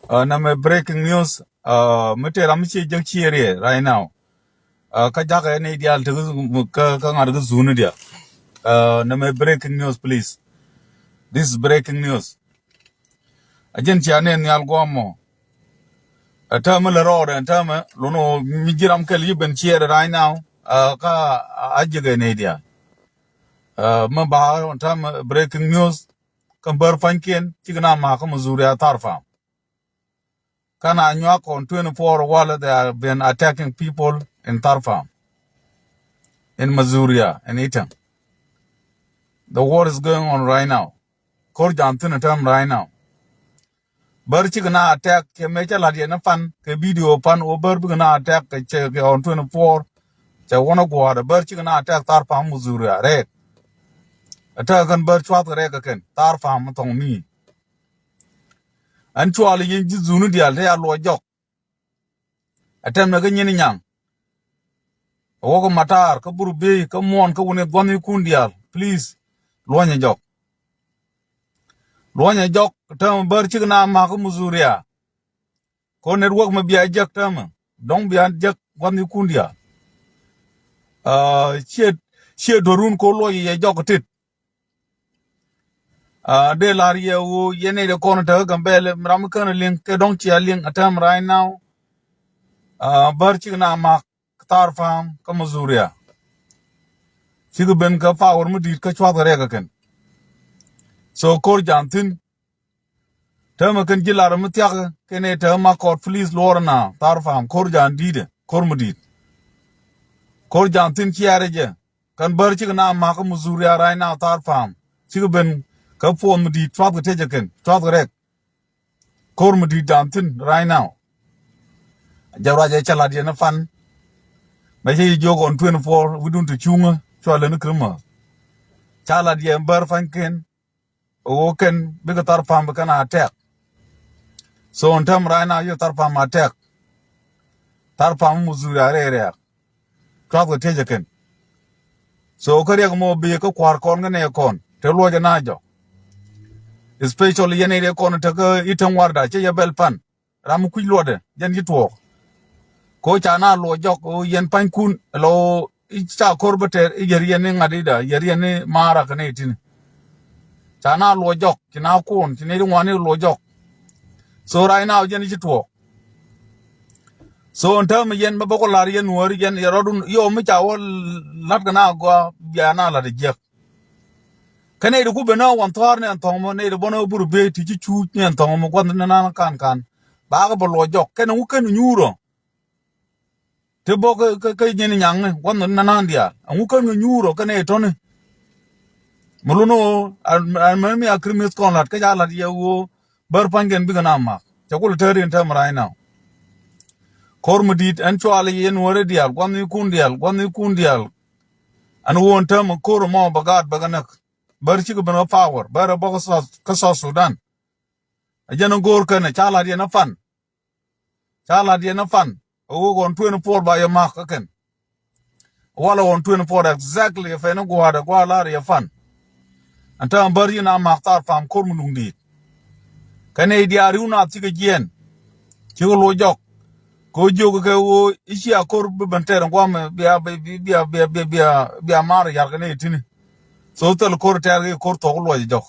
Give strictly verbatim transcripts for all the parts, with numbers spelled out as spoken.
Nɛmɛ breaking news. Mi tëë ram mi ciɛ jek ciɛ riɛ right now. Kä jakɛ ni dial ti kä ŋa̱t kä zuni dial. Nɛmɛ breaking news, please. This is breaking news. A jɛn cia ni nhial guam mɔ. Ɛ täämɛ lɛ rɔɔdɛ, ɛ täämɛ lun ɣöö mi ji̱ ram kɛl yi ben ciɛɛdɛ right now. Kä a jekɛ ni dial. Mi ba ɣä ɛ täämɛ breaking news. Kä bär pa̱nykiɛn cikɛ na ma̱a̱k kä Missouri a Tharpam. Kä na nyuak on twenty-four while they have been attacking people in Tharpam, in Missouri, in Itang. The war is going on right now. Ko̱r ja̱a̱n thi̱n ɛ tääm right now. Bär cikɛ na attack kɛ mëë cä la̱t yɛn ɛ pan kɛ video pan ɣöö bär bikɛ na attack kɛ cɛ kɛ on twenty-four. Cɛ wänä gua̱a̱r ɛ bär cikɛ na attack Tharpam Missouri rɛɛk. Ɛ täämɛ kɛn bär cua̱th kɛ rɛɛk kɛ kɛn Tharpam thɔŋ mi. Ɛn cual yɛn ji̱ zuni diaal te ya luɔc jɔk. Ɛ tɛmnɛ kä nyin nyaŋ. Ɛ wä kä matar kä bur biey kä muɔn kä wuni gua̱nh ikun diaal, please. Luɔ̱nyɛ jɔk. Luɔ̱nyɛ jɔk täämɛ bär cikɛ na ma̱a̱k kä Missouri. Ko network mɛ bia jek täämɛ dɔ̱ŋ bia jek gua̱nh ikun diaal. Ciɛ ciɛ duɔ̱run ko luɔc yɛ jɔk tit. Dee lar yɛ ɣöö yɛn nɛy dee kɔn te kä Gambɛl ram mi kän liŋ kɛ dɔ̱ŋ cia liŋ a tääm right now. Bär cik na mak Tharpam kä Missouri. Cik ben kä power mi di̱i̱t kä cuath kɛ rɛk kɛ kɛn. So ko̱r ja̱a̱n thi̱n. Täämɛ kɛn ji̱ lar mi thia̱k kɛn ɛ täämɛ ma kɔt please luɔr na Tharpam ko̱r ja̱a̱n di̱i̱t ɛ ko̱r mi di̱i̱t. Ko̱r ja̱a̱n thi̱n ciaarɛ jɛ. Kɛn bär cik na ma̱k kä Missouri right now Tharpam. Cik ben kä puɔth mi di̱i̱t cuath kɛ tecɛ kɛn cuath kɛ rɛk. Ko̱r mi di̱i̱t ja̱a̱n thi̱n right now. Jɛ ruac ɛ cä lat yɛn ɛ pan. Mɛ cä yi jiök on twenty-four wi̱dun ti cuŋä cua leni Christmas. Ca lat yɛn bär pa̱nykiɛn. Ɣöö kɛn bikɛ Tharpam bi kɛn a tɛk. So ɛn täämɛ right now yɛ Tharpam a tɛk. Tharpam Missouri a rɛy rɛɛk. Cuath kɛ tiecɛ kɛn. So kä riɛk mɔ bi kä kua̱r kɔn kä nɛy kɔn te luɔcɛ na jɔk. Especially yɛn nɛy dee kɔn te kä Itang Warda cä yɛ bɛl pan. Ram mi kui̱c luɔtdɛ jɛn ci tuɔɔk. Ko ca na luɔc jɔk ɣöö yɛn panykun lɔ i̱ ca ko̱r bä tɛr i̱ yɛr yɛn ni ŋa̱t i̱da yɛr yɛn ni ma̱a̱ra kɛ nɛy ti̱ni. Ca na luɔc jɔk ci na kuɔn ci nɛy ti ŋuani luɔc jɔk. So right now jɛn ci tuɔɔk. So ɛn täämɛ yɛn bä bä kɔ la̱r yɛn nuääri yɛn yɛ rɔ̱dun yɛ ɣöö mi ca wä la̱t kɛ na gɔaa bia na la̱t ɛ jiäk. Kä nɛy ti ku ben ɛ wan thua̱a̱r ni ɛn thɔ̱ŋ mɔ nɛy ti bɔn ɛ bur bee ti ci cuuc ni ɛn thɔ̱ŋ mɔ gua̱th ni nan kan kan. Bakɛ bä luɔc jɔk kɛn ɛŋu kɛn nyuurɔ. Ti bä kä kä nyin nyaŋni gua̱th ni nan diaal ɛŋu kɛn kɛ nyuurɔ kɛn ɛ tɔ̱ni. Mi lun ɣöö an mɛn mi a Christmas kɔn la̱t kä ca la̱t yɛ ɣöö bär pa̱nykɛn bikɛ na ma̱k cɛ kulɛ tääri ɛn täämɛ right now. Ko̱r mi di̱i̱t ɛn cual yɛ nuääri diaal gua̱th ni kun diaal gua̱th ni kun diaal. Ɛn ɣöö ɛn täämɛ ko̱r ɛmɔ bɛ gaat bɛ kɛ näk. Bär cikɛ ben kä power bär ɛ bä kä South Sudan. Ɛ jɛn ɛ go̱o̱r kɛn ɛ ca la̱t yɛn ɛ pan. Ca la̱t yɛn ɛ pan ɛ ɣöö ɣɔn twenty-four ba yɛ ma̱k kä kɛn. Walɛ ɣɔn twenty-four exactly ɛ pɛn ɛ gua̱a̱r ɛ gua̱a̱r la̱r yɛ pan. Ɛn täämɛ bär yɛn a ma̱k Tharpam ko̱r mi luŋ di̱i̱t. Kɛn ɛ i̱ diaar i̱ wun a thikɛ jiɛɛn. Cikɛ lo̱c jɔk. Kɛ ɣöö jiök kɛ ɣöö i̱ cia ko̱r bi ben tɛɛr in guamɛ bia bia bia bia bia maar ya̱r kɛ ni ti̱ni. So thil ko̱r tɛɛr kɛ ko̱r thok luɔc jɔk.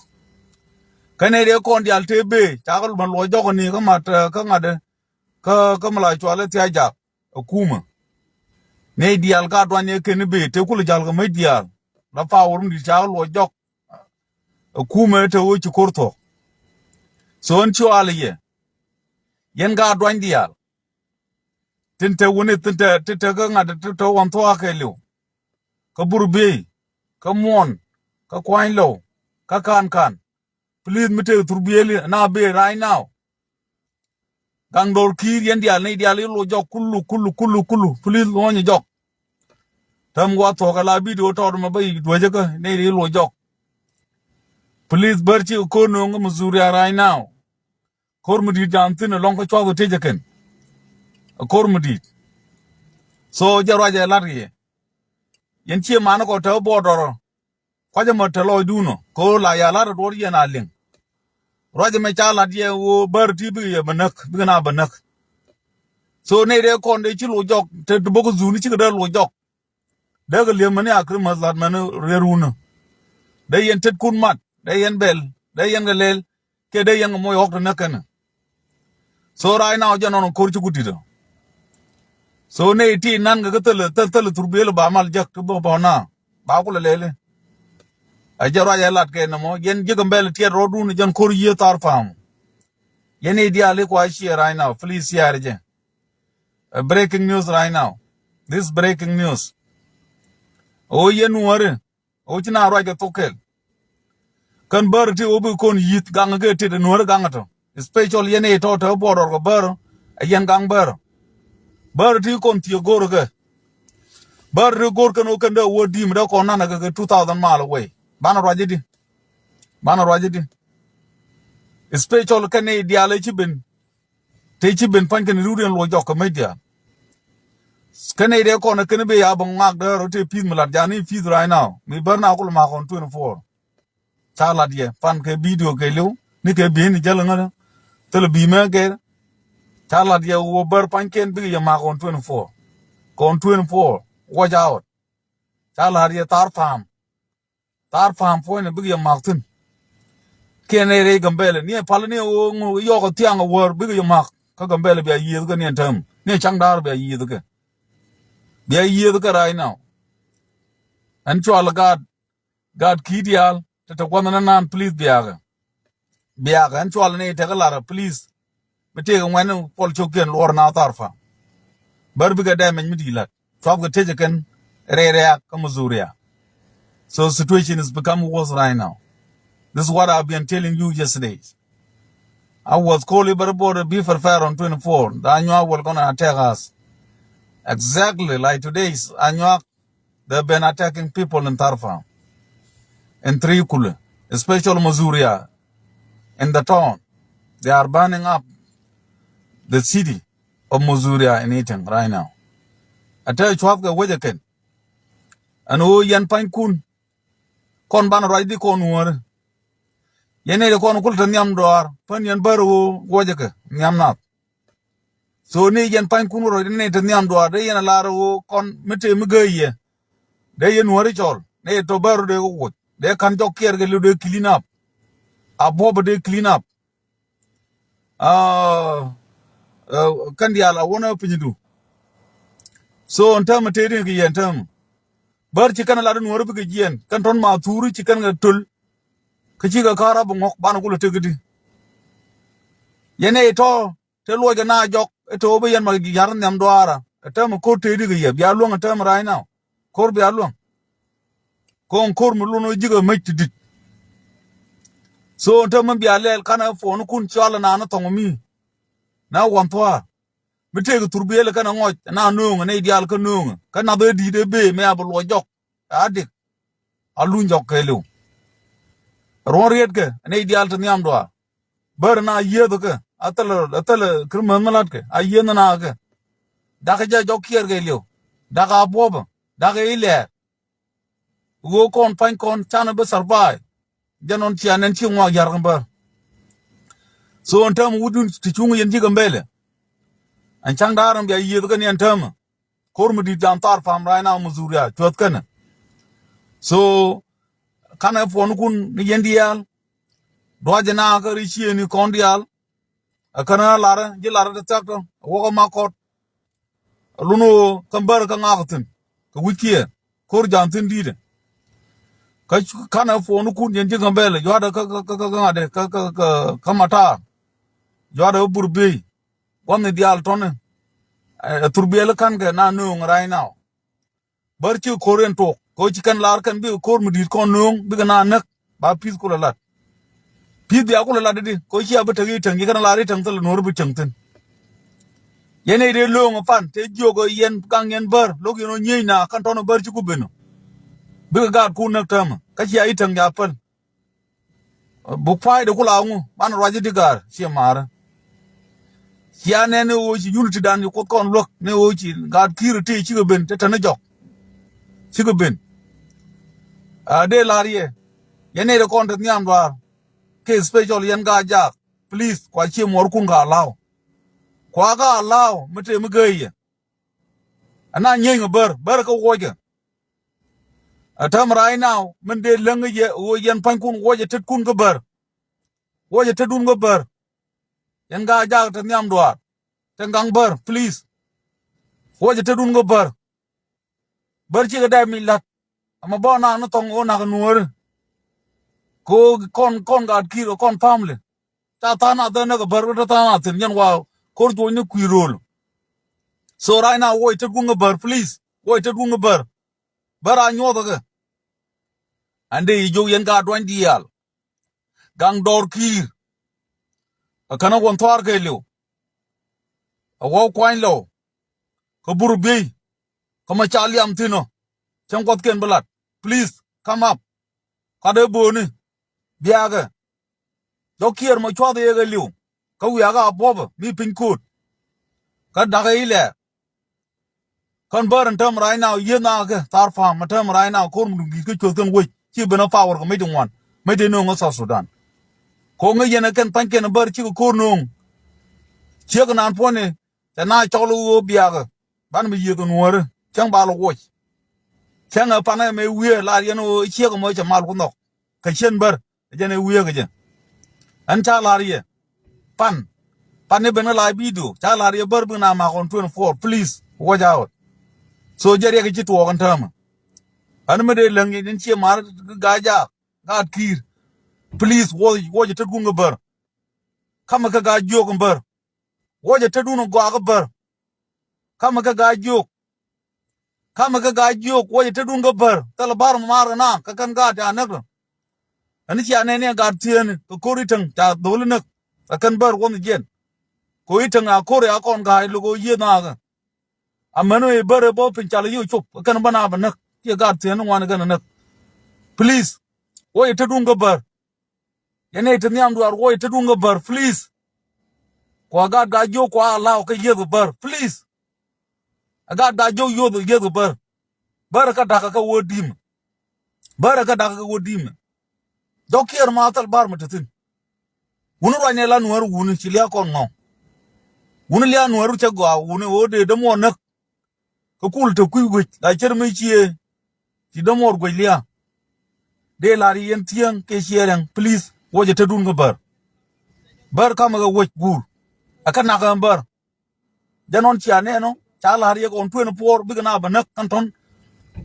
Kä nɛy dee kɔn diaal tëë bëë ca kɛ luɔc jɔk ni kä mat kä ŋa̱t kä kä mi la cual i̱ thia̱c jak. Ɛ kumä nɛy diaal ka duany ɛ keni bëë tëë kulɛ ja̱l kɛ mäc diaal. La power mi di̱i̱t ca kɛ luɔc jɔk. Ɛ kumɛ te ɣöö ci ko̱r thuɔ̱k. So ɛn cual yɛ yɛn ka duany diaal. Tin te wuni tin te tin te kä ŋa̱t tin te wan thuɔ̱k a kɛɛliw. Kä bur biey kä muɔn kä kuany lɔw kä ka̱n ka̱n. Please mi tëë thur bieli na bëë right now. Gaŋ dɔɔr ki̱i̱r yɛn diaal ni diaal i̱ luɔc jɔk kulu kulu kulu kulu please luɔ̱nyɛ jɔk. Täm gua̱a̱th thuɔ̱k ala video tɔɔt mɛ bä i̱ duäcä kä ni i̱ luɔc jɔk. Please bär ci ko̱r no̱o̱ŋ kä Missouri right now. Ko̱r mi di̱i̱t ja̱a̱n thi̱n ɛlɔ̱ŋ kä cuath ɛ tëcɛ kɛn. Ɛ ko̱r mi di̱i̱t. So jɛ ruacɛ lat yɛ. Yɛn cie man kɔ te border. Kuacä mɔ te lɔcdun ɔ kɛ ɣöö la ya la̱t ɛ duɔ̱ɔ̱r yɛn a liŋ. Ruac ɛmɛ ca lat yɛ ɣöö bär ti bikɛ yɛ bɛ näk, bikɛ na bɛ näk. So nɛy dee kɔn dee ci loc jɔk, te ti bok dhuni cikɛ dee loc jɔk. Dee kɛ li̱em mɛni a Christmas lat mɛni rier wunä. Dee yɛn tetkun mat, dee yɛn bɛl, dee yɛn kɛ lɛl, kiɛ dee yɛn kɛ moc ɣɔk ti näk kɛnɛ. So right now jɛ nɔnɔ ko̱r ci ku di̱t ɔ. So nɛy ti nan kɛ kä thilɛ, thil, thilɛ thurbiël ba mal jek ti bä bä na. Ba kulɛ lɛli. A jɛ ruac ɛ lat kɛ nɔmɔ, yɛn ji̱ Gambɛl tiɛt rɔɔdun jɛn ko̱r yiëë Tharpam. Yɛn i̱ diaal i̱ kua share right now, please share jɛ. A breaking news right now. This breaking news. O yɛn nuɔri. O ci na ruac kɛ thok kɛl. Kän bär ti o bi kon yi̱th gaŋ kɛ tit nuɔri gaŋ tɔ. Special yɛn i̱ tɔ tɔ buɔt rɔr kɛ bär. A yɛn gaŋ bär. Bär ti kon thiɛ go̱r kɛ. Bär ti go̱r kɛn o kɛn dee wä di̱i̱m dee kɔn nanɛ kɛ kɛ two thousand mile away. Banɛ ruac i̱di. Banɛ ruac i̱di. Special kɛn i̱ diaal i̱ ci ben. Te ci ben pa̱ny kɛn riwdiɛn luɔc jɔk kɛ media. Kɛn i̱ dee kɔn kɛn bi ya bä ŋak dee rɔ te pi̱th mi lat jani pi̱th right now. Mi bär na kul ma kɔn twenty four. Ca lat yɛ pan kɛ video kɛ liw ni kɛ bi̱i̱n jäl ŋädä. Thilɛ bi̱i̱ mɛ gɛr. Ca lat yɛ wä bär pa̱ny kɛn bikɛ yɛ ma kɔn twenty four. Kɔn twenty four. Watch out. Ca lat yɛ Tharpam. Tharpam puɔ̱nyni bikɛ yɛ mak thi̱n. Kiɛn ɛ rɛy Gambɛlɛ ni ɛ pal ni ɛ ɣöö ŋu yɔɔk ɛ thiaŋ ɛ wäär bikɛ yɛ mak. Kä Gambɛlɛ bia yiëëth kɛ ni ɛn tääm ni ɛ ca̱ŋ da̱a̱r bia yiëëth kɛ. Bia yiëëth kɛ right now. Ɛn cual gaat, gaat ki̱i̱t diaal te te gua̱nh ni naan please biakä. Biakä ɛn cual ni tekä lar please. Mi tëëkɛ ŋuɛ̈ni puɔl cio̱kiɛn luɔr na Tharpam. Bär bikɛ damage mi di̱i̱t la̱t. Cuapkɛ tëcɛ kɛn rɛy rɛ̈ɛ̈k kä Muzuria. So situation is become worse right now. This is what I've been telling you yesterday. I was called everybody be prepared on twenty-four. The Anyuak will gonna attack us. Exactly like today is Anyuak. They've been attacking people in Tharpam, in Trikul, especially Muzuria, in the town. They are burning up the city of Muzuria in Iteng right now. A tɛth cua̱thkɛ wec ɛ kɛn. Ɛn ɣöö yɛn pa̱nykun kɔn banɛ ruacdi kɔn wuɔ̱ɔ̱ri. Yɛn nɛy ti kɔn kul te nhiam dɔaar pän yɛn bär ɣöö guɔcɛ kɛ nhiam nath. So ni yɛn pa̱nykun wä rɔ̱c ni te nhiam duaar dee yɛn a lar ɣöö kɔn mi tëë mi gääc yɛ. Dee yɛn nuääri cɔl ni tɔ bär rɔ dee kɛ woc dee ka̱n jɔk kiɛɛr kɛ liw dee clean up. A buɔpä dee clean up. Aa, aa, kɛn diaal a wänä pinydu. So ɛn täämɛ tëëdi kɛ yɛn täämɛ. Bär ci kɛn a lat nuääri bikɛ jiɛɛn kɛn tɔ̱n ma thuuri ci kɛn kɛ töl. Kä cikɛ ka̱r a bi ŋɔ̱k banɛ kulɛ tekdi. Yɛn ɛ tɔ te luɔckɛ na jɔk ɛ te wä bi yɛn ma ya̱r nhiam duaarä ɛ täämɛ ko̱r tëëdi kɛ yɛ bia luäŋ ɛ täämɛ right now. Ko̱r bia luäŋ. Ko̱ŋ ko̱r mi lun wä ji̱kɛ mec ti di̱t. So ɛ täämɛ bia lɛl kanɛ puɔnikun cɔalɛ naan thɔŋ mi. Na wan thua̱a̱r mi tëëkɛ thurbiɛl kɛnɛ ŋɔc na nööŋɛ nɛy diaal kä nööŋɛ kä nath ëë di̱i̱t ëë bëë mɛ a bi luɔc jɔk. A dik a luny jɔk kɛɛliw. Ruɔ̱n rietkɛ nɛy diaal te nhiam duaar. Bär na yiëëth kɛ a thilɛ a thilɛ kir mäth mi la̱tkɛ a yiëëth na kɛ. Dakä jɛ jɔk kiɛɛr kɛɛliw. Dakä a buɔpä dakä i̱ lɛɛr. Ɣöö kɔn pa̱ny kɔn canɛ bi survive. Jɛ nɔn cia nɛn ci ŋuak ya̱r kɛ bär. So ɛn täämɛ wutdun ti cuŋ yɛn ji̱ Gambɛlɛ. Ɛn ca̱ŋ da̱a̱r ɛn bia yiëëth kɛ ni ɛn täämɛ. Ko̱r mi di̱t jam Tharpam right now Muzuria cuäth kɛnɛ. So kanɛ puɔnikun ni yɛn diaal. Duacɛ na kä ri ciëëni kɔn diaal. Ɛ känä larä ji̱ larä ti thia̱k tɔ ɛ wäkä ma kɔt. Ɛ lun ɣöö kä bär kä ŋak thi̱n kɛ wi̱c kiɛ ko̱r jam thi̱n di̱i̱tɛ. Kä cu- kanɛ puɔnikun yɛn ji̱ Gambɛlɛ jua̱tdɛ kä kä kä kä ŋa̱tdɛ kä kä kä kä matar. Jua̱tdɛ kä Burubey. Gua̱thni diaal tɔ̱ni ɛ thurbiɛl ka̱nkɛ na nööŋ right now. Bär ci ko̱r in tuɔɔk kɛ ɣöö ci kɛn lar kɛn bikɛ ko̱r mi di̱i̱t kɔn nööŋ bikɛ na näk. Ba pi̱th kulɛ lat. Pi̱th bia kulɛ lat i̱di kɛ ɣöö ci a bi tek i̱ täŋ ci kɛn lar i̱ täŋ thilɛ nuɔ̱ɔ̱r bi cäŋ thi̱n. Yɛn i̱ dee lööŋ ɛ pan te jiök ɛ yɛn gaŋ yɛn bär lo̱k yɛn ɣöö nyiec na kɛn tɔ̱n ɛ bär ci ku ben ɔ. Bikɛ gaatkun näk täämɛ kä cia i̱ täŋ ca päl. Buk pa̱a̱cdɛ kula ŋu banɛ ruac i̱di ga̱a̱r ciɛ ma̱a̱rä. Cia nɛn ni ɣöö ci unity dan ci Kuoth kɔn luäk ni ɣöö ci gaat ki̱i̱r ti cikɛ ben te täni jɔk. Cikɛ ben. A dee la̱r yɛ yɛn nɛy ti kɔn te nhiam duaar. kɛ special yɛn ka jaak. Please, kua cie muɔrkun ka allow. Kua ka allow mi te mi gee yɛ. Ɛn a nyieny ɛ bär, bär kä wuɔckɛ. Ɛ täämɛ right now min dee läŋ yɛ ɣöö yɛn pua̱nykun wuɔcɛ tetkun kä bär. Wuɔcɛ tetdun kä bär. Yɛn ka jaak te nhiam duaar, te gaŋ bär, please. Wuɔcɛ tetdun kä bär. Bär cikɛ dee mic la̱t. Ama bä na ni thɔŋ ɣöö nak nuääri. Kɛ ɣöö kɔn, kɔn gaat ki̱i̱r kɛ kɔn family. Ca tha̱a̱ŋ a dhɛ näk ɛ bär, te tha̱a̱ŋ a thi̱n, yɛn wa ko̱r juɔ̱cni kui̱ ro̱o̱l. So right now wuɔcɛ tetdun kä bär, please. Wuɔcɛ tetdun kä bär. Bär a nyuɔthɛ kɛ. Ɛn dee yi jiök yɛn ka duany diaal. Gaŋ dɔɔr ki̱i̱r. Ɛ känä wä thua̱a̱r kɛɛliw. Ɛ wä kuany lɔw. Kä bur biey. Kä ma ca liam thi̱n ɔ. Cäŋ kuɔthkiɛn bi lat. Please, come up. Kä dee bo̱o̱ni. Biaakɛ. Jɔk Kiir ma cuath yɛ kɛ li̱w. Kä wiakä a buɔpä mi piny ko̱o̱t. Kä da̱kä ilɛɛr. Kän bär in term right now, yieth na kɛ thar pam in term right now, ko̱r mi duŋ di̱i̱t kä cuɔth kɛn wec. Ci ben a power kɛ mec ti ŋuan. Mec ti no̱o̱ŋ kä South Sudan. Ko̱ŋ ŋäc yɛn ɛ kɛn pa̱ny kɛn bär cikɛ ko̱r no̱o̱ŋ. Ciek nan puɔ̱ni. Cɛ na cɔl ɣöö biakä. Ban mi yieth nuääri. Cäŋ bal woc. Cäŋ ɛ panɛ mɛ wiee lar yɛn ɣöö ciek mɔ cɛ mal ku nhɔk. Kɛ cien bär. Ɛ jɛn ɛ wiee kɛ jɛ. Ɛn ca la̱r yɛ. Pan. Pan ni ben kä live video. Ca la̱r yɛ bär bi na mak on twenty four. Please. Watch out. So jɛ riɛk ci tuɔɔk ɛn täämɛ. Ɛn mi dee läŋ yɛ ni cie mar gaa jaak. Gaat ki̱i̱r. Please. Watch, watch tetdun kä bär. Kamɛ kä gaa jiök kä bär. Wuɔcɛ tetdun gɔaa kä bär. Kamɛ kä gaa jiök. Kamɛ kä gaa jiök, wuɔcɛ tetdun kä bär. Thilɛ bar mi maar kɛ na, kä kɛn gaat ca näk rɔ. Ɛn cia nɛn ni ɛ gaat thieen, kɛ ko̱r i̱ täŋ, ca dho̱l i̱ näk. Kä kɛn bär wuɔnh jiɛn. Kɛ i̱ täŋ a ko̱r ya kɔn ga̱a̱c lo̱k ɣöö yiëë nhaakä. Amäni ɣöö i̱ bär ɛ bä piny cal i̱ cop, kä kɛn bä na bɛ näk. Ciɛ gaat thieen ni ŋuan kɛn ɛ näk. Please. Wuɔcɛ tetdun kä bär. Yɛn ɛ te nhiam duaar wuɔc tetdun kä bär, please. Kua gat gaa jiök kua allow kä yieth bär, please. A gat gaa jiök yieth, yieth bär. Bär kä da̱kä kä wä di̱mɛ. Bär kä da̱kä kä wä di̱mɛ. Jɔk Kiir ma thil bar mi te thi̱n. Wuni ruacnɛ la nuäär wuni ci lia̱a̱ kɔn ŋɔ̱ŋ. Wuni lia̱a̱ nuäär cä gɔaa wuni ɣöö dee dämuɔɔr näk. Kä kul te kui̱ guic la cär mi cie. Ci dämuɔɔr guic lia̱a̱. Dee la̱r yɛn thieŋ kɛ ciɛ rɛŋ, please, wuɔcɛ tetdun kä bär. Bär kamɛ kɛ wuɔc guur. Ɛ kä nak ɛn bär. Jɛn ɣɔn cia nɛɛn ɔ, ca la̱r yɛ kɔn twenty four bikɛ na bɛ näk kɛn tɔ̱n.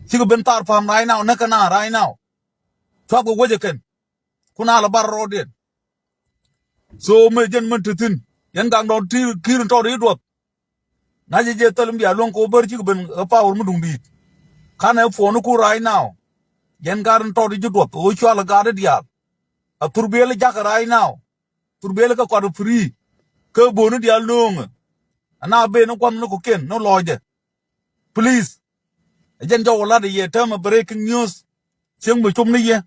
Cikɛ ben thar pa̱a̱m right now, näk kɛ na right now. Cuakɛ wuɔcɛ kɛn. Kun a lɛ bar rɔɔdiɛn. So mëë jɛn män te thi̱n. Yɛn gaŋ dɔ̱ŋ ti Kiir in tɔɔt i̱ duɔth. Ŋa̱cä jɛ thäl in bia luäŋ kɛ wä bär cikɛ ben ɛ power mi duŋ di̱i̱t. Kanɛ puɔ̱nikun right now. Yɛn gat in tɔɔt i̱ ji̱ duɔth ɣöö cual ɛ gat i̱ diaal. A thur biël i̱ jakä right now. Thur biël i̱ kɛ kɔat i̱ free. Kä bo̱o̱ni diaal nööŋɛ. Ɛn a ben i̱ gua̱th ni kɔ̱kiɛn ni lɔɔcdɛ. Please. Ɛ jɛn jɔw lat yɛ täämɛ breaking news. Cieŋ mi cop ni yɛ.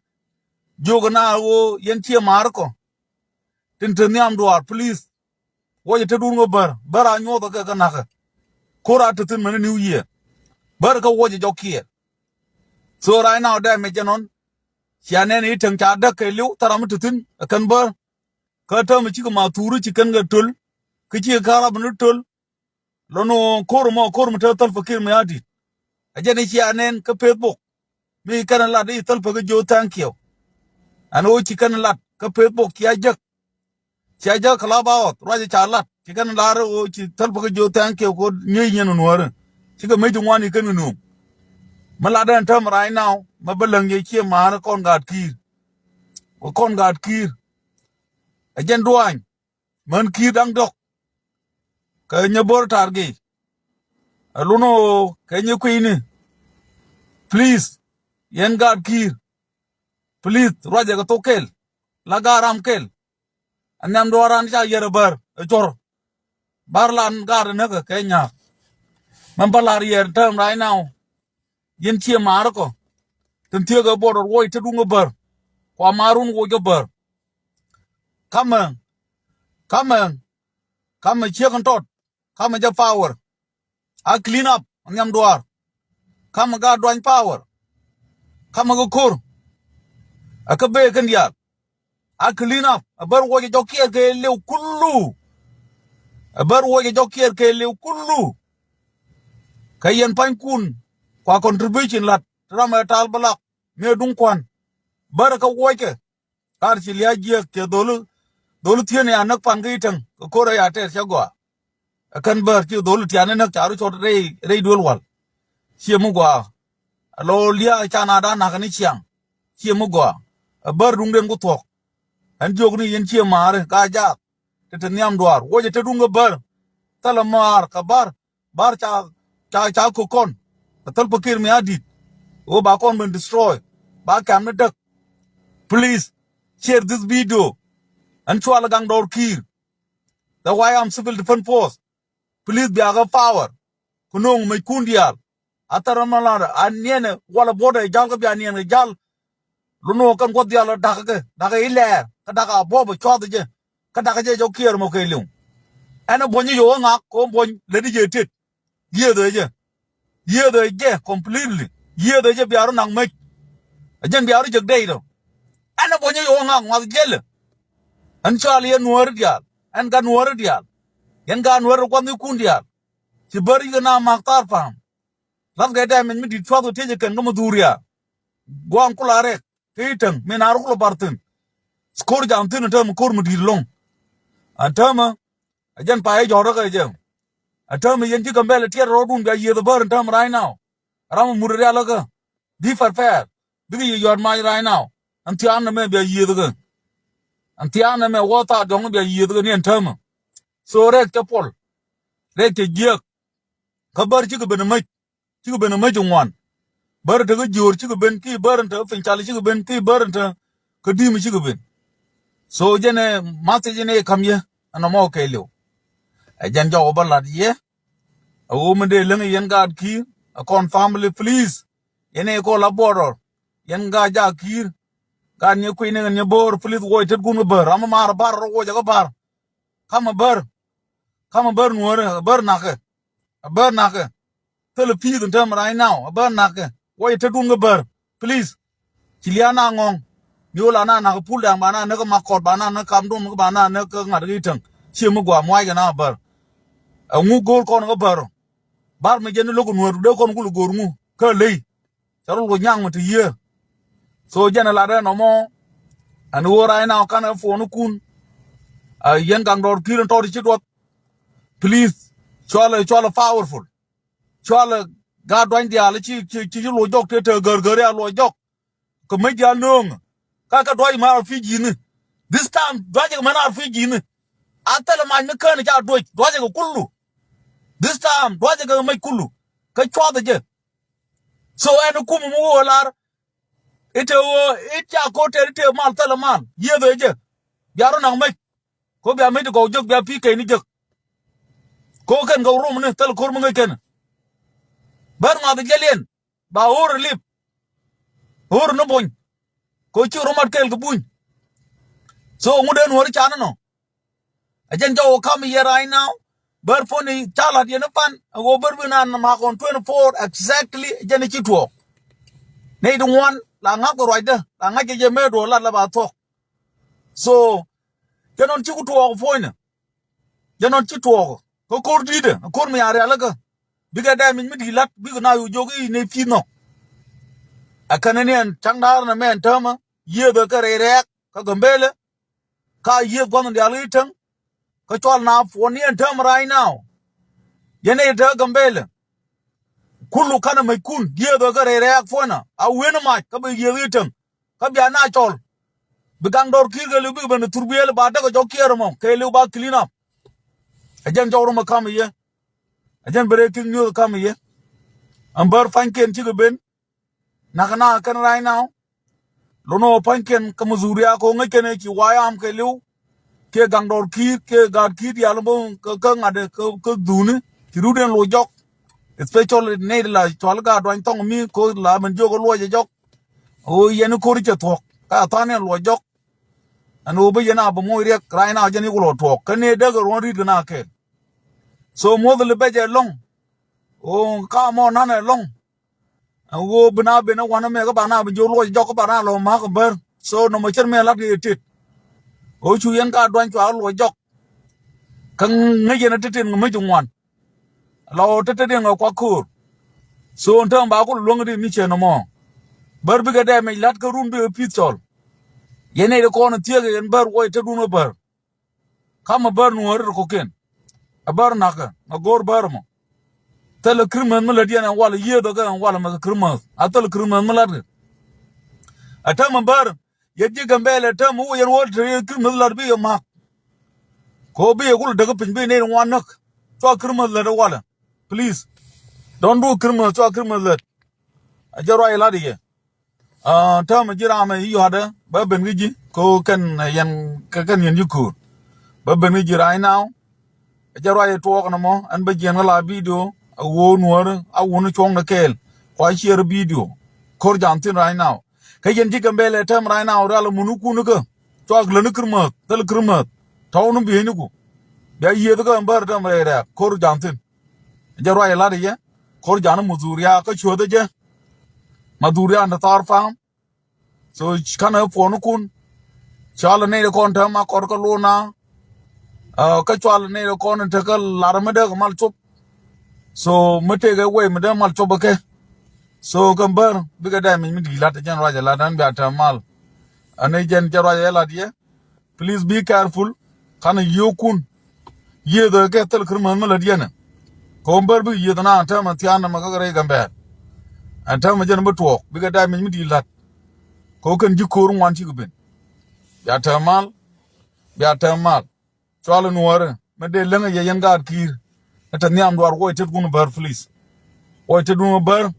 Jiök ɛn a ɣöö yɛn ciɛ ma̱a̱r kɔ. Tin te nhiam duaar, please. Wuɔcɛ tetdun kä bär, bär a nyuɔthɛ kɛ kä na̱kä. Ko̱r a te thi̱n mɛn i̱ New Year. Bär kä wuɔcɛ jɔk kiɛɛr. So right now dɛmɛ jɛn ɣɔn. Cia nɛn i̱ täŋ ca däk kɛ li̱w thar ram mi te thi̱n ɛ kɛn bär. Kä täämɛ cikɛ ma thuuri ci kɛn kɛ töl. Kä cikɛ ka̱r rap ni töl. Lɔn ɣöö ko̱r mɔ ko̱r mi te Salva Kiir Mayardit. Ɛ jɛn i̱ cia nɛn kä Facebook. Mi kɛn lat i̱ Salva kä jiö thank you. Ɛn ɣöö ci kɛn lat kä Facebook cia jek. Cia jek Clubhouse ruacɛ ca lat ci kɛn lar ɣöö ci Salva kä jiö thank you kɛ ɣöö nyieec nyin nuääri. Cikɛ mec ti ŋuan i̱ kɛn kɛ nuum. Mi lat ɛn täämɛ right now mɛ bä läŋ yɛ ciɛ ma̱a̱ni kɔn gaat Kiir. Kɔn gaat Kiir. Ɛ jɛn duaany. Män Kiir da̱ŋ dɔ̱k. Kɛ nyɛ bo̱r ta̱a̱r gee. Ɛ lun ɣöö kɛ nyɛ kui̱ni. Please. Yɛn gaat Kiir. Please ruacɛ kɛ thok kɛl. La gaat ram kɛl. Ɛ nhiam duɔ̱ɔ̱r ran ca yɛr ɛ bär ɛ cuɔr. Bar lan gaat ɛ näk kɛ kɛ nya̱a̱k. Mɛn bä la̱r yɛr tääm right now. Yɛn ciɛ ma̱a̱r kɔ. Tin thieek ɛ border wuɔc tetdun kä bär. Kua ma̱a̱run woc kä bär. Kamɛ. Kamɛ. Kamɛ ciek in tɔt. Kamɛ jɛ power. A clean up nhiam duaar. Kamɛ gaat duany power. Kamɛ kɛ ko̱r. Ɛ kä bee kɛn diaal. A clean up. A bär wuɔcɛ jɔk kiɛɛr kɛ liw kulu. A bär wuɔcɛ jɔk kiɛɛr kɛ liw kulu. Kä yɛn panykun kua contribution lat ram ɛ tal bä lak mi duŋ kuan. Bär kä wuɔckɛ. Kar ci lia̱a̱ jiɛk cɛ dholi, dholi thieen ya näk pan kä itäŋ kɛ ko̱r ɛ ya tɛɛr cɛ gɔaa. Ɛ kän bär ci dholi tiani näk ca ru cɔt rɛy, rɛy duel wal. Ciɛ mi gɔaa. Ɛ lɔ lia̱a̱ ca na da̱a̱n nakä ni ciaŋ. Ciɛ mi gɔaa. Ɛ bär duŋden ku thuɔ̱k. Ɛn jiök ni yɛn ciɛ ma̱a̱ri ka jaak. Te te nhiam duaar wuɔcɛ te duŋ kä bär. Thälɛ ma̱a̱r kɛ bär. Bär ca, ca, ca kök kɔn. Ɛ thäl Pakir mi a di̱t. Ɣöö ba kɔn ben destroy. Ba kɛm ni däk. Please share this video. Ɛn cual gaŋ dɔɔr ki̱i̱r. The White Arm Civil Defense Force. Please biakä power. Ku no̱o̱ŋ mec kun diaal. A thär ram na lar a niɛnɛ walɛ buɔ̱tɛ jal kä bia niɛn kɛ jal. Lu no̱o̱ŋ kɛn guɔth diaal dakä kɛ dakä ilɛɛr kä dakä a buɔ̱pɛ cuath jɛ. Kä dakä jɛ jɔk kiɛɛr mɔ kɛ liw. Ɛn ɛ buɔ̱ny jɛ yo̱o̱k ŋak kɛ ɣöö buɔ̱ny läti jɛ tet. Yiëëth ɛ jɛ. Yiëëth ɛ jɛ completely. Yiëëth ɛ jɛ bia rɔ nak mec. Ɛ jɛn bia rɔ jek dey tɔ. Ɛn ɛ buɔ̱ny jɛ yo̱o̱k ŋak ŋuath jälɛ. Ɛn cɔal yɛn nuääri diaal. Ɛn ka nuääri diaal. Yɛn ka nuääri kuath ni kun diaal. Ci bär yikɛ na mak thar pa̱a̱m. Lath kɛ dɛmɛny mi di̱t cuath kɛ tiecɛ kɛn kä mi dhuria. Gua̱a̱ŋ kula rɛk. Kä itäŋ mi na ruk lɔ bar thi̱n. Ko̱r jam thi̱n ɛn täämɛ ko̱r mi di̱t ɛlɔ̱ŋ. Ɛn täämɛ ɛ jɛn pay ɛ jɔ̱ɔ̱r rɔ kɛ jɛ. Ɛn täämɛ yɛn ci Gambɛlɛ tiɛt rɔɔdun bia yiëth ɛ bär ɛn täämɛ right now. Ram ɛ mut ɛ rial ɛ kä. Bi fɛr fɛɛr bikɛ yɛ yɔ̱ɔ̱t mac right now. Ɛn thia̱a̱n nɛmɛ bia yiëth ɛ kä. Ɛn thia̱a̱n nɛmɛ wä thaat jɔ̱ŋ bia yiëth ɛ kä ni ɛn täämɛ. So rɛk cɛ puɔl. Rɛk cɛ jiääk. Kä bär cikɛ ben ɛ mäc. Cikɛ ben ɛ mäc ŋuan. Bär te kä jiöör cikɛ ben ki bär te piny cal cikɛ ben ki bär te kä di̱i̱m cikɛ ben. So jɛn ɛ math jɛn ɛ kam yɛ ɛn ɔmɔ kɛɛliw. Ɛ jɛn jɔk ɔ bä lat yɛ. Ɛ ɣöö mi dee läŋ yɛn gaat ki̱i̱r ɛ kɔn family please. Yɛn ɛ kɔ la border. Yɛn gaat jaak ki̱i̱r. Gaat nyɛ kui̱ ni ɣän nyɛ bo̱o̱r please wuɔc tetkun kä bär ram ɛ maar ɛ bar rɔ wuɔc ɛ kä bar. Kamɛ bär. Kamɛ bär nuɔ̱ɔ̱rä ɛ bär nakä. Ɛ bär nakä. Thilɛ pi̱i̱th in term right now ɛ bär nakä. Wä yɛ tetdun kä bär. Please. Ci lia̱a̱ na ŋɔ̱ŋ. Ni wä la na nakä pul da̱a̱ŋ ba na näk kä mak kɔt ba na näk kamdun kä ba na näk kä ŋa̱t kä itäŋ. Ciɛ mi gua̱a̱ mua̱a̱ckɛ na bär. Ɛŋu go̱o̱r kɔn kä bär ɔ. Bar mi jɛn ni lo̱k nuäär dee kɔn kul go̱o̱r ŋu kä ley. Cɛ rɔ luɔc nyaŋ mi ti yiëë. So jɛn ɛ lat ɛn ɔmɔ. Ɛn ɣöö right now kanɛ phone kun. A yɛn gaŋ dɔɔr ki̱i̱r ɛn tɔt ci duɔth. Please. Cualɛ cualɛ powerful. Cualɛ gaat duany diaal ci ci ci luɔc jɔk te te gär gär ya luɔc jɔk. Kɛ mäc diaal nööŋ. Ka kɛ duac mɛ ar fi ji̱ni. This time duac kɛ mɛn ar fi ji̱ni. A thilɛ mac mi kään ca duɔc duac kɛ kulu. This time duac kɛ mäc kulu. Kä cuath jɛ. So ɛn kum mi wä lar. Ite wä it ca ko̱r tɛr ite mal thilɛ mal yieth ɛ jɛ. Bia rɔ nak mec. Ko bia mec ti gɔw jek bia pi kɛy ni jek. Ko kɛn gɔw rom ni thilɛ ko̱r mi ŋäc kɛn. Bär ŋath jɛ liɛn. Ba ɣöör lip. Ɣöör ni buny. Ko ci rumat kɛɛl kɛ buny. So ŋut den wä ri can nɔ. A jɛn jɔw kam yɛ right now. Bär phone ca lat yɛn pan a ɣöö bär bi na mak on twenty four exactly jɛn ci tuɔɔk. Ney di ŋuan la ŋa̱k kɛ ruacdä la ŋa̱c kɛ jɛ mëë duɔɔk lat la ba thuɔk. So jɛn ɔn ci ku tuɔɔk phone. Jɛn ɔn ci tuɔɔk kä ko̱r di̱tdä ko̱r mi a rialikä. Bikɛ dɛm mi di lat bikɛ na yu jok i̱ ni pi̱i̱th nɔ. A kɛn ni ɛn caŋ da̱a̱r nɛ mɛ ɛn täämä yiëëthä kɛ rɛy rɛɛk kä Gambelɛ. Ka yiëëth gua̱n diaal i̱ täŋ kä cual na puɔn ni ɛn täämä right now. Yɛn i̱ te Gambelɛ. Kulu kanɛ mäckun yiëëthä kɛ rɛy rɛɛk puɔnä a wen mac kä bi yiëëth i̱ täŋ. Kä bia na cɔl. Bi gaŋ dɔr ki̱i̱r kɛ liw bikɛ ben thur biëël ba däk kɛ jɔk kiɛɛr ɛmɔ kɛ liw ba clean up. Ɛ jɛn jɔk rum ɛ kam ɛ yɛ. Ɛ jɛn bi rɛy ki̱k nyuɔth ɛ kam ɛ yɛ. Ɛn bär pa̱nykiɛn cikɛ ben. Nak na kɛn right now. Lo̱n ɣöö pa̱nykiɛn kä Missouri a ko̱ ŋäc kɛn ɛ ci way am kɛ liw. Kiɛ gaŋ dɔr ki̱i̱r kiɛ gaat ki̱i̱r diaal bä kä ŋa̱t kä dhuni ci rut ɛn loc jɔk. Especially nɛy ti la cual gaat duany thɔŋ mi ko̱ la ben jiök kä luɔc ɛ jɔk. Ɣöö yɛn i̱ ko̱r i̱ cɛ thuɔ̱k ka tha̱a̱n ɛn luɔc jɔk. Ɛn ɣöö bä yɛn a bä moc riɛk rac na jɛn i̱ ku lɔ tuɔɔk kä ni däk ɛ ruɔ̱n ri̱t kɛ na kɛɛl. So muɔth li bɛc ɛ lɔ̱ŋ. Ɣöö ka mɔ nan ɛ lɔ̱ŋ. Ɛn ɣöö bi na ben ɛ wanɛ mɛ kä ba na bi jiök luɔc jɔk kä ba na lɔ ma̱a̱k ɛ bär. So nɔmɔ cär mɛ lat kɛ yɛ tet. Ɣöö cu yɛn ka duany cua luɔc jɔk. Kä ŋäc yɛn a te tin ŋä mäc ŋuan. La ɣöö te te diɛn ŋä kuak köör. So ɛn täämɛ ba kul luäŋ di mi cɛ nɔmɔ. Bär bikɛ dɛmɛc la̱t kä run bikɛ pi̱th cɔl. Yɛn nɛy ti kɔn thiek yɛn bär wuɔc tetdun ɛ bär. Kamɛ bär nuɔ̱ɔ̱ri ti kɔ̱kiɛn. Ɛ bär na̱kä ŋä go̱o̱r bär ɛmɔ. Thilɛ Kirimäth mi lät yɛn ɛn walɛ, yiëëth ɛ kɛ ɛn walɛ mɛ kɛ Kirimäth. A thilɛ Kirimäth mi la̱tkɛ. Ɛ täämɛ bär, yɛn ji̱ Gambɛla, ɛ täämɛ wä yɛn wä te Kirimäth la̱t bi yɛ ma̱k. Kɛ ɣöö bi yɛ kulɛ däk piny bi nɛy ti ŋuan näk. Cua Kirimäth lät ɛ walɛ. Please. Don't do Kirimäth, cua Kirimäth lät. Ɛ jɛ ruac ɛ la̱t yɛ. Aa, täämɛ ji̱ ram ɛ i̱ yɔ̱a̱dɛ bä ben kä ji̱ kɛ ɣöö kɛn, ɛ, yɛn kɛ kɛn yɛn ji̱ köör. Bä ben kä ji̱ right now. Ɛ jɛ ruac ɛ tuɔɔk nɔmɔ ɛn bä jiɛn kä la video. A ɣöö nuɔ̱ɔ̱ri a wuni cuɔ̱ŋdɛ kɛɛl. Kua share video. Ko̱r jam thi̱n right now. Kä yɛn ji̱ Gambɛla ɛ täämɛ right now rial ɛ mun kä kun kä. Cua gläni Kirimäth, thil Kirimäth. Tɔ̱wni bi̱i̱niku. Bia yiëëth kä ɛn bär täämɛ rɛy rɛ̈ɛ̈k. Ko̱r jam thi̱n. Jɛ ruac ɛ la̱t ɛ yɛ. Ko̱r ja̱a̱n ɛ Madhuria kä cuäth ɛ jɛ. Madhuria ni thar pam. So, kanɛ puɔ̱nikun. Cual ɛ nɛy ti kɔn te ma kɔr kä lona. Aa, kä cual ɛ nɛy ti kɔn te kä lar mi dee kɛ mal cop. So, mi tëëkɛ wei mi dee mal cop ɛ kɛ. So, kɛ bär bikɛ dɛmɛc mi di̱i̱t la̱t ɛ jɛn ruac ɛ la̱t ɛn bia te mal. Ɛn ɛ jɛn jɛ ruac ɛ la̱t yɛ. Please be careful. Kanɛ yio̱o̱kun. Yiëëth ɛ kɛ thil Kirimäth mi lät yɛn ɛ. Kɛ ɣöö bär bikɛ yiëëth na ɛn täämɛ thia̱a̱n nɛmɛ kä rɛy Gambɛl. Ɛn täämɛ jɛn bi tuɔɔk bikɛ dɛmɛc mi di̱i̱t la̱t. Kɛ ɣöö kɛn ji̱ köör ŋuan cikɛ ben. Bia te mal. Bia te mal. Cual ɛ nuɔ̱ɔ̱ri mi dee läŋ ɛ yɛ yɛn gaat ki̱i̱r. Ɛ te nhiam duaar wuɔc tetdun bär, please. Wuɔc tetdun bär.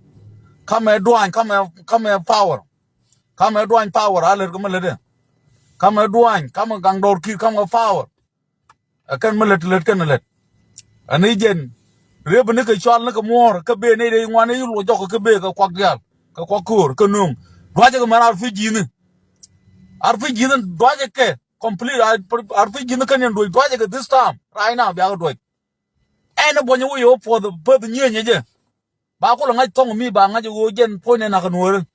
Kamɛ duany, kamɛ, kamɛ power. Kamɛ duany power a lät kɛ mi lätdɛ. Kamɛ duany, kamɛ gaŋ dɔɔr ki̱i̱r, kamɛ power. Ɛ kɛn mi lät, lät kɛn lät. Ɛn i̱ jɛn. Rep ni kɛ cual ni kɛ muɔ̱ɔ̱r, kä bëë nɛy dee ŋuan i̱ luɔc jɔk kɛ bëë kɛ kuak diaal. Kɛ kuak köör, kɛ nööŋ. Duacɛ kɛ mɛn ar fi ji̱ni. Ar fi ji̱ni duacɛ kɛ. Complete, ar, ar fi ji̱ni kɛn yɛn duɔc, duacɛ kɛ this time. Right now, biakɛ duɔc. Ɛn ɛ buɔ̱nyɛ wec ɛ wä puɔth, puɔth nyieenyɛ jɛ. Ba kulɛ ŋa̱c thɔŋ mi ba ŋa̱c ɣöö jɛn puɔ̱nynɛ nak nuɔ̱ɔ̱ri.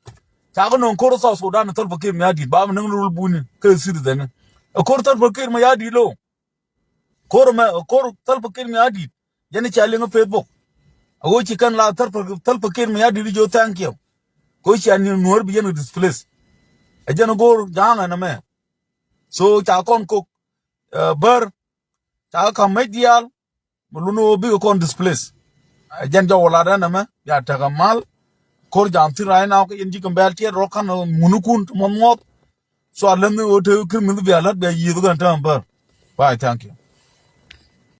Ca kɛ nööŋ ko̱r South Sudan Salva Kiir Mayardit ba mi näŋ rul buni kä citizen. Ɛ ko̱r Salva Kiir Mayardit lo. Ko̱r mɛ, ɛ ko̱r Salva Kiir Mayardit. Jɛn ca liŋ ɛ Facebook. A ɣöö ci kɛn la Salva, Salva Kiir Mayardit jiö thank you. Kɛ ɣöö cia ni nuɔ̱ɔ̱ri bi jɛn kɛ displace. Ɛ jɛn go̱o̱r ja̱a̱ŋ ɛn ɛmɛ. So ca kɔn kok, ɛ, bär. Ca kɛ ka̱m mec diaal. Mi luni ɣöö bikɛ kɔn displace. Ɛ jɛn jɔw lat ɛn ɛmɛ, bia tekɛ mal. Ko̱r jam thi̱n right now, kä yɛn ji̱ Gambɛl tiɛt rɔ ka̱n ŋunikun ti muɔth muɔth. So a läthni ɣöö te Kirimäth bia la̱t bia yiëëth kɛn täämɛ bär. Bye, thank you.